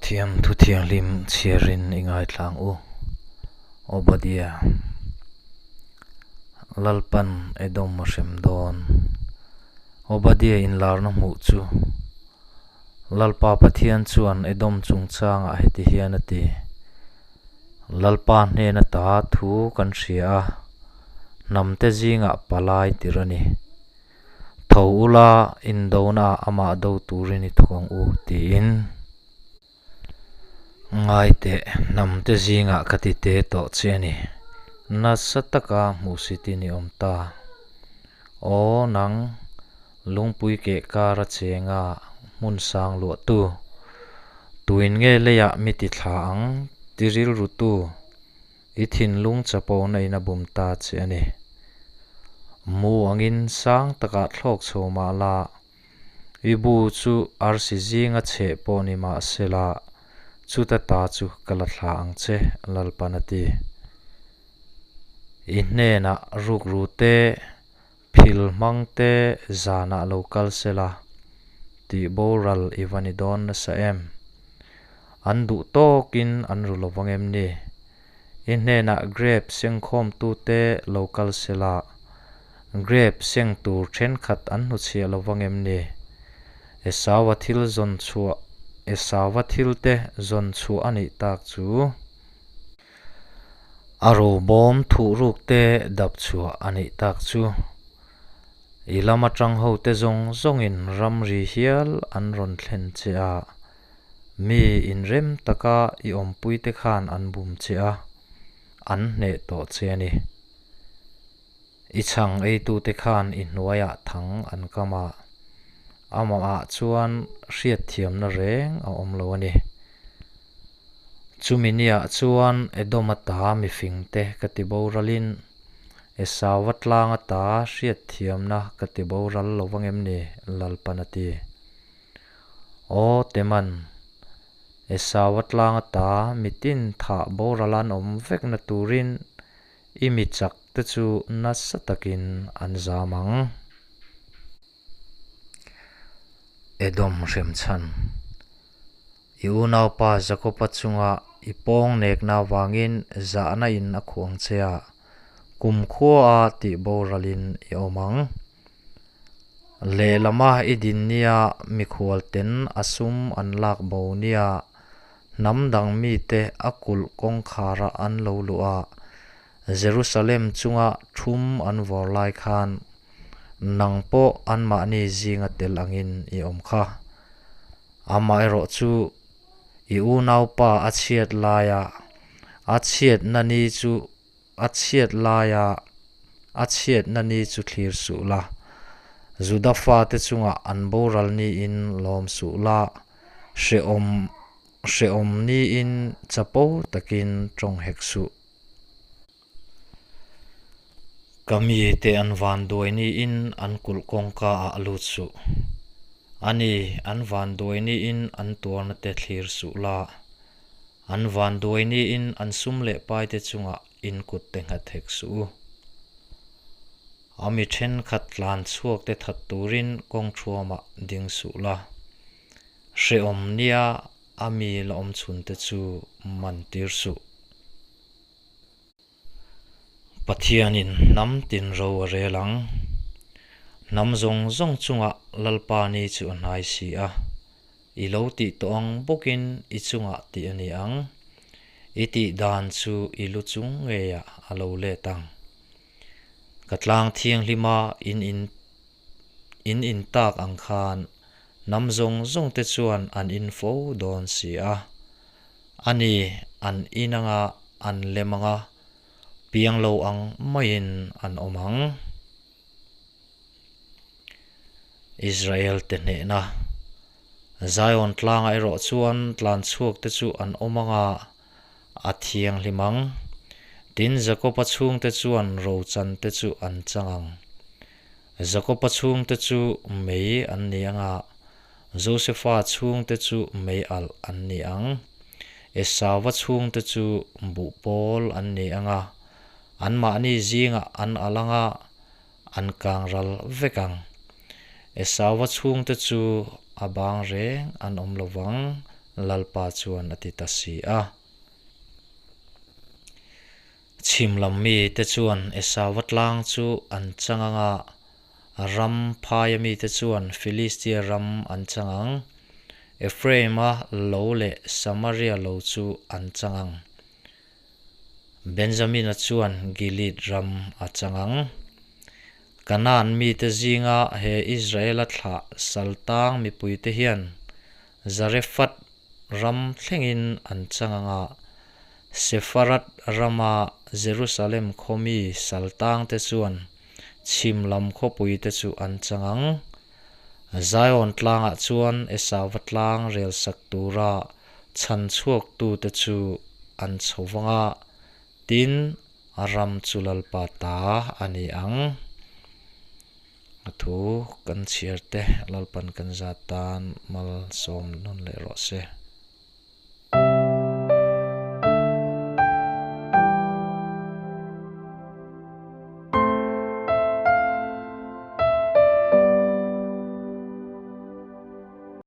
Pathian thu thianghlim chhiarin i ngaithla ang u. Obadiah, Lalpan Edom a hrem dawn. Obadiah inlarna hmuh chu Lalpa Pathian chuan Edom chungchangah heti hian a ti, Lalpa hnena ta thu kan hria a, hnamte zingah palai tir a ni. Tho ula, indonaah amah do turin i thawk ang u, tiin. Ngai teh, hnamte zingah ka ti te tawh che a ni. Nasa taka hmuhsitin i awm ta. Aw, nang, lungpui keh kara chenga hmun sang luahtu, tuin nge leiah mi ti thla ang ti rilrutu? I thinlung chapona in a bum ta che a ni. Mu angin sang takah thlawk chho mah la, i bu chu arsi zinga chheh pawh ni mah sela, chuta ta chu ka la thla ang che, Lalpan a ti. I hnenah rukru te, phil hmang te zanah lo kal sela, tih boral i va ni dawn nasa em? An duh tawkin an ru lo vang em ni? I hnenah grape sengkhawmtute lo kal sela, grape seng tur thenkhat an hnuchhiah lo vang em ni? Esaua thil zawn chhuah Esaua thilte zawn chhuah a nih tak chu. A robawm thuhruk te dap chhuah a nih tak chu. I lam atang ho te zawng zawngin ramri hial an rawn thlen che a, mi inrem taka i awmpui te khan an bum che a, an hneh tawh che a ni. I chhang eitute khan i hnuaiah thang an kam a, amahah chuan hriatthiamna reng a awm lo a ni. Chumi niah chuan Edom ata mifingte ka ti boralin, Esau-a tlang ata hriatthiamna ka ti boral lo vang em ni? Lalpan a ti. Aw Teman, Esau-a tlang ata mitin thah boral an awm vekna turin I mi chak te chu nasa takin an zam ang. Edom hremchhan. I unaupa Jakoba chunga i pawng nekna avangin zahna in a khuang che a, kumkhua a tih boralin i awm ang. Lehlama i din nia mikhual ten a sum an lak bo nia Hnam dang mite a kulh kawngkhara an lo luh a, Jerusalem chunga thum an vawr lai khan nang pawh anmahni zinga tel angin i awm kha. Amaherawh chu i unaupa a chhiat laia a chhiatna ni chu A chhiat laia a chhiatna ni chu thlir suh la, Juda fate chungah an boral niin lawm suh la, hrehawm hrehawm niin chapo takin tawng hek suh. Ka mite an vanduai niin an kulh kawngka ah lut suh. Ani, an vanduai niin an tuarna te thlir suh la. An vanduai niin an sum leh paite chungah in kut te nghat hek suh u. A mi thenkhat tlan chhuak te that turin kawng thuamah ding suh la. Hrehawm nia a mi la awm chhun te chu man tir suh. Pathianin hnam tin ro a rel ang. Hnam zawng zawng chungah Lalpa ni chu a hnai si a. I lo tih tawh ang bawkin i chungah tih a ni ang. I tih dan chu i lu chung ngeiah a lo let ang. Ka tlang thianghlima in in in in tak ang khan hnam zawng zawng te chuan an in fo dawn si a. A ni, an in anga an lem anga piang lo ang maiin an awm ang. Israel te hnehna Zion tlangah erawh chuan tlan chhuak te chu an awm anga a thianghlim ang. Tin, Jakoba chhungte chuan rochan te chu an chang ang. Jakoba chhungte chu mei an ni anga Josefa chhungte chu mei alh an ni ang. Esauva chhungte chu buh pawl an ni anga anmahni zingah an alh anga an kang ral vek ang. Esauva chhungte chu a bang reng an awm lo vang, Lalpa chuan a ti ta si a. Chhim lam mite chuan Esauva tlang chu an chang ang a, ram phaia mite chuan Filistia ram an chang ang. Ephraim-a lo leh Samaria lo chu an chang ang. Benjamina chuan Gilead ram a chang ang. Kanaan mite zinga he Israela thlah saltang mipuite hian Zarephath ram thlengin an chang ang a, Sepharad rama Jerusalem khaw mi saltangte chuan chhim lam khawpuite chu an chang ang. Zion tlangah chuan Esauva tlang relsak tura chhan chhuaktute chu an chho vang a, tin, a ram chu Lalpa ta a ni ang. A thu kan chhiar te Lalpan kan zat tan malsawm nawn leh rawh se.